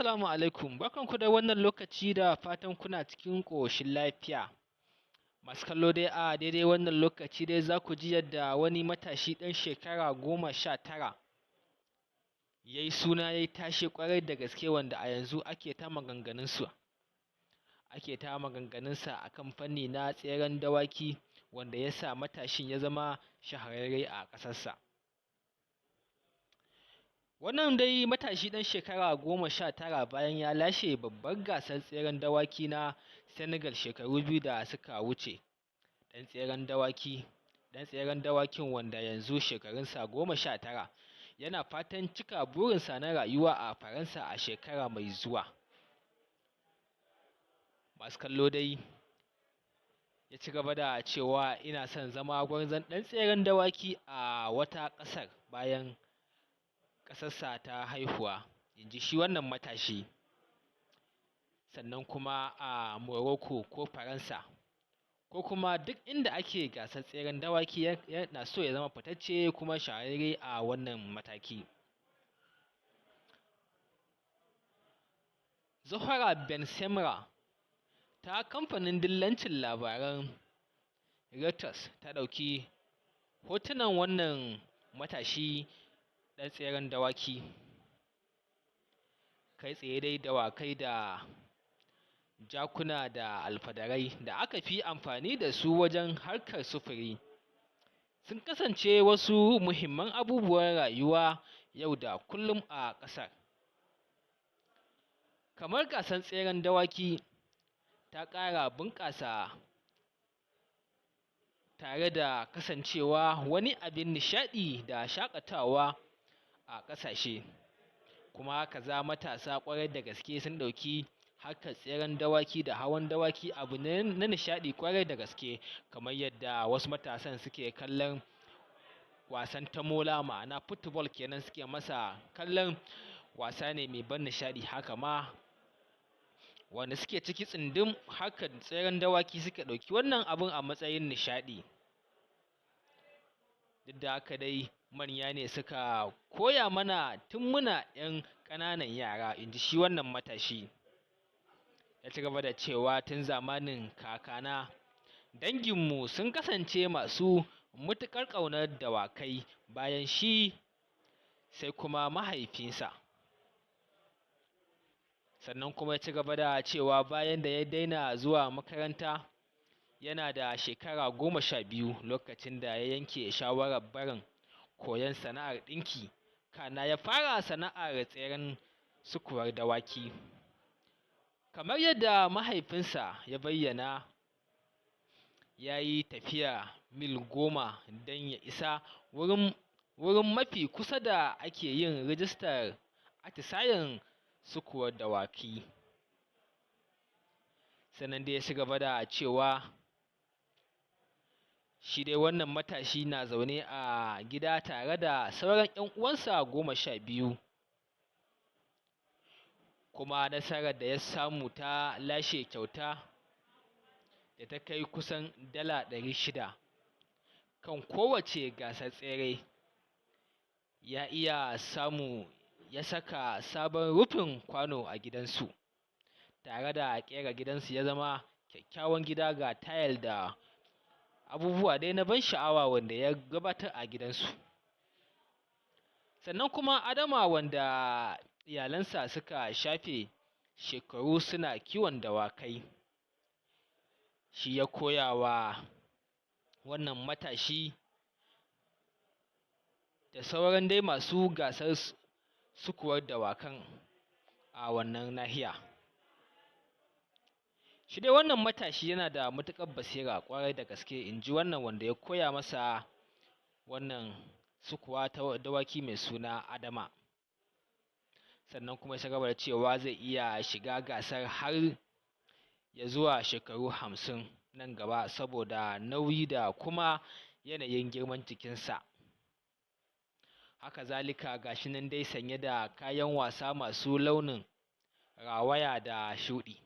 Assalamu alaikum, barkanku da wannan lokaci, da fatan kuna cikin ƙoshin lafiya. Masu kallo dai, a daidai wannan lokaci dai za ku ji yadda wani matashi ɗan shekara 19 ya yi suna, ya yi tashe ƙwarai da gaske, wanda a yanzu ake ta maganganunsa a kan fanni na tseren dawaki, wanda ya sa matashin ya zama shahararre a ƙasarsa. Wannan dai matashi ɗan shekara 19, bayan ya lashe babbar gasar tseren dawaki na Senegal shekaru 2 da suka wuce. Ɗan tseren dawakin, wanda yanzu shekarunsa 19, yana fatan cika burinsa na rayuwa a Faransa a shekara mai zuwa. Masu kallo dai, ya ci gaba da cewa, "Ina son zama gwarzon ɗan tseren dawaki a wata ƙasar bayan ƙasarsa ta haihuwa," in ji shi wannan matashi. Sannan kuma a Morocco ko Faransa ko kuma duk inda ake gasar tseren dawaki, yana so ya zama fitacce kuma shahararre a wannan mataki. Zouhair Ben Smra ta kamfanin dillancin labaran Reuters ta ɗauki hotunan wannan matashi ɗan tseren dawaki. Kai tsaye dai, dawakai da jakuna da alfadarai da aka fi amfani da su wajen harkar sufuri sun kasance wasu muhimman abubuwan rayuwa yau da kullum a ƙasar. Kamar gasar tseren dawaki ta ƙara bunƙasa tare da kasancewa wani abin nishaɗi da shaƙatawa a ƙasashe, kuma haka za matasa ƙwarai da gaske sun ɗauki harkar tseren dawaki da hawan dawaki abu ne na nishaɗi ƙwarai da gaske, kamar yadda wasu matasan suke kallon wasan tamola, ma'ana football kenan, suke masa kallon wasa ne mai ban nishaɗi. Haka ma wanda suke ciki tsundum harkar tseren dawaki suka ɗauki wannan abun a matsayin nishaɗi. Duk da haka dai, manya ne suka koya mana tun muna 'yan ƙananan yara, in ji shi wannan matashi. Ya ci gaba da cewa, tun zamanin kakana, danginmu sun kasance masu matuƙar ƙaunar dawakai, bayan shi sai kuma mahaifinsa. Sannan kuma ya ci gaba da cewa bayan da ya daina zuwa makaranta yana da shekara 12, lokacin da ya yanke shawarar barin koyon sana'ar ɗinki, kana ya fara sana'ar tseren sukuwar dawaki. Kamar yadda mahaifinsa ya bayyana, ya yi tafiya mil 10 don ya isa wurin mafi kusa da ake yin rijistar atisayen sukuwar dawaki. Sannan dai ya ci gaba da cewa shi dai wannan matashi na zaune a gida tare da sauran 'yan uwansa 12, kuma nasarar da ya samu ta lashe kyauta da ta kai kusan dala 600 kan kowace gasar tsere ya iya samu ya saka sabon rufin kwano a gidansu, tare da ƙera gidansu ya zama kyakkyawan gida, ga tayal da abubuwa dai na ban sha'awa wanda ya gabatar a gidansu. Sannan kuma Adama, wanda iyalansa suka shafe shekaru suna kiwon dawakai, shi ya koya wa wannan matashi da sauran dai masu gasar sukuwar dawakan a wannan nahiya. Shi dai wannan matashi yana da matuƙar basira ƙwarai da gaske, in ji wannan wanda ya koya masa wannan sukuwa ta dawaki mai suna Adama. Sannan kuma ya gaba da cewa zai iya shiga gasar har ya zuwa shekaru 50 nan gaba, saboda nauyi da kuma yanayin girman jikinsa. Haka zalika, gashi nan dai sanye da kayan wasa masu launin rawaya da shuɗi.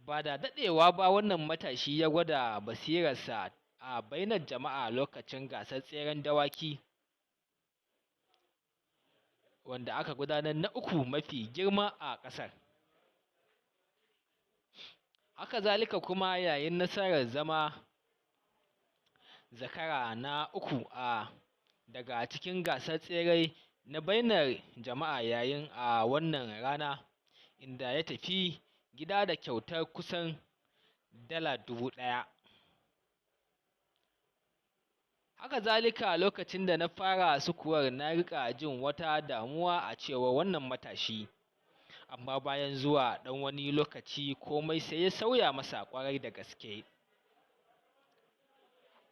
Ba da daɗewa ba wannan matashi ya gwada basirarsa a bainar jama'a lokacin gasar tseren dawaki. wanda aka gudanar na uku mafi girma a ƙasar. Haka zalika kuma, yayin nasarar zama zakara na uku a daga cikin gasar tsere na bainar jama'a yayin a wannan rana, inda ya tafi gida da kyautar kusan $1,000. Haka zalika, lokacin da na fara sukuwar na rika jin wata damuwa, a cewar wannan matashi, amma bayan zuwa ɗan wani lokaci komai sai ya sauya masa ƙwarai da gaske.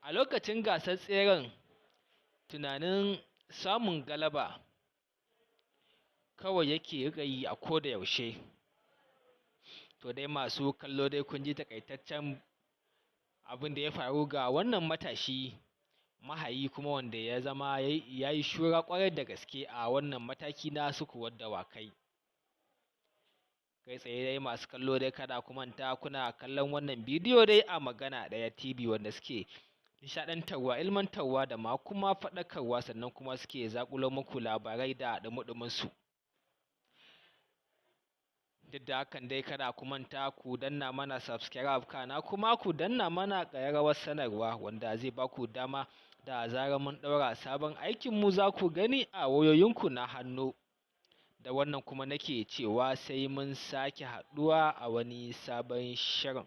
A lokacin gasar tseren, tunanin samun galaba kawai yake riƙa yi a koda yaushe. To dai, masu kallo dai, kun ji takaitaccen abin da ya faru ga wannan matashi mahayi, kuma wanda ya zama ya yi shura ƙwarai da gaske a wannan mataki na sukuwar dawakai. Kai tsaye dai, masu kallo dai, kada ku manta kuna kallon wannan bidiyo dai a Magana Ɗaya TV, wanda suke nishaɗantarwa, ilmantarwa da ma kuma faɗakarwa, sannan kuma suke zaƙulo muku labarai da ɗumi su. Duk da hakan dai, kada ku manta ku danna mana subscribe, kana kuma ku danna mana ƙararrawar sanarwa, wanda zai ba ku dama da zarar mun ɗaura sabon aikin mu za ku gani a wayoyinku na hannu. Da wannan kuma nake cewa sai mun sake haɗuwa a wani sabon shirin.